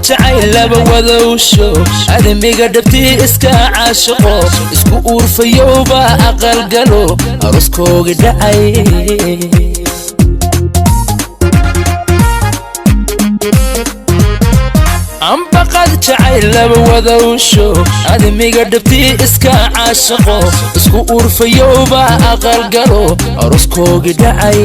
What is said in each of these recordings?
Jacayl laba wadowsho adamiga dhabtii iska caashiqo, isku uurfayowba aqalgalo, aroskoogi dhacay. Ambaqad jacayl laba wadowsho adamiga dhabtii iska caashiqo, isku uurfayowba aqalgalo, aroskoogi dhacay.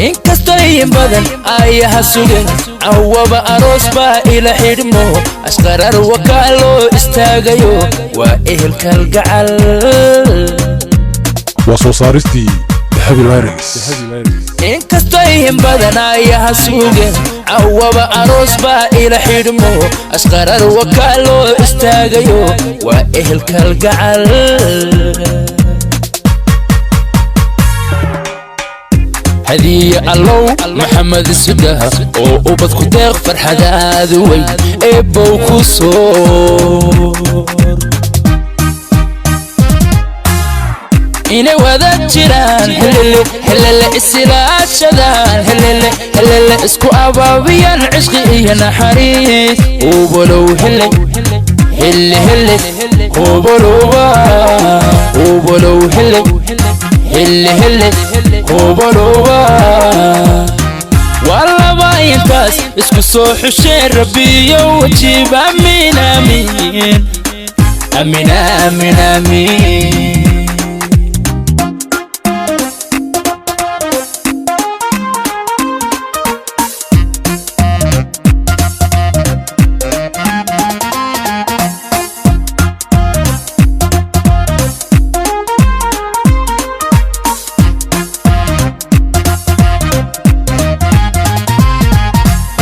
Inkastoo in badan ayaha sugan, cawaba aroos baa ila xidhmo, ashqarar wakaa loo istaagayo, waa ehelkalgacal. Waa soo saaristii Dahabi Lyrics. Inkastoo in badan ayaha sugan, cawaba aroos baa ila xidhmo, ashqarar wakaa loo istaagayo, waa ehelkalgacal. Hadiye Allow Maxamed Sudaha oo ubad ku deeq, farxadaadu weyn eebbow ku soor inay wada jiraan, helele helele isilaashadaan, helele helele isku abaabiyaan, cishqi iyo naxariis ubalow, hele hele hele hubaloba ubalow, hele hele hele hubaloba. Waa laba intaas isku soo xusheen, Rabbiyo wajiib. Amiin amiin amiin amiin amiin.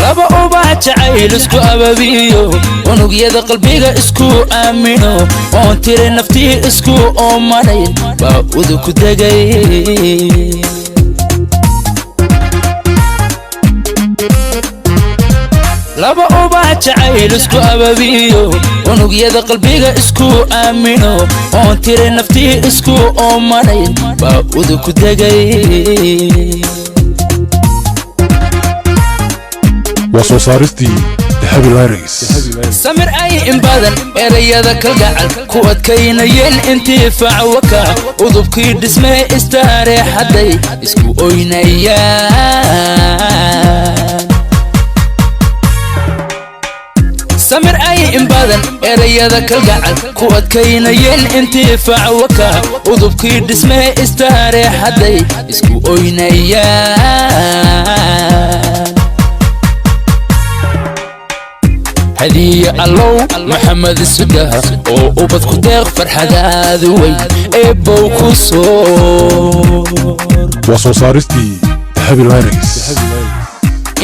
Laba ubax jacayl isku ababiyo, unugyada qalbiga isku aamino, oon tiri naftii isku oomanay baa udu ku degay. Laba ubax jacayl isku ababiyo, unugyada qalbiga isku aamino, oon tiri naftii isku oomanay baa udu ku degay. Waa soo saaristii Dahabi Lyrics. Samir ay in badan erayada kalgacal ku adkaynayeen, intifaac waka udubkii dhismee istaareexadday isku oynayaan. Samir ay in badan erayada kalgacal ku adkaynayeen, intifaac waka udubkii dhismee istaareexadday isku oynayaan. Hadiye Allow Maxamed Sudaha oo ubad ku deeq, farxadaadu weyn eebbow ku soor. Waa soo saaristii Dahabi Lyrics.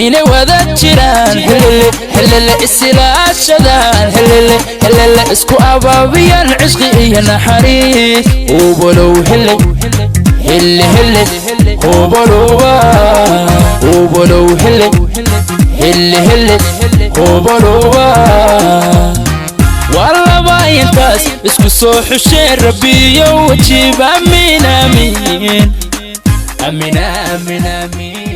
Inay wada jiraan, helele helele isilaashadaan, helele helele isku abaabiyaan, cishqi iyo naxariis ubalow, hele hele hele hubaloba ubalow, hele hele hele hubaloba. Waa laba intaas isku soo xusheen, Rabbiyo wajiib. Amiin amiin amiin amiin amiin.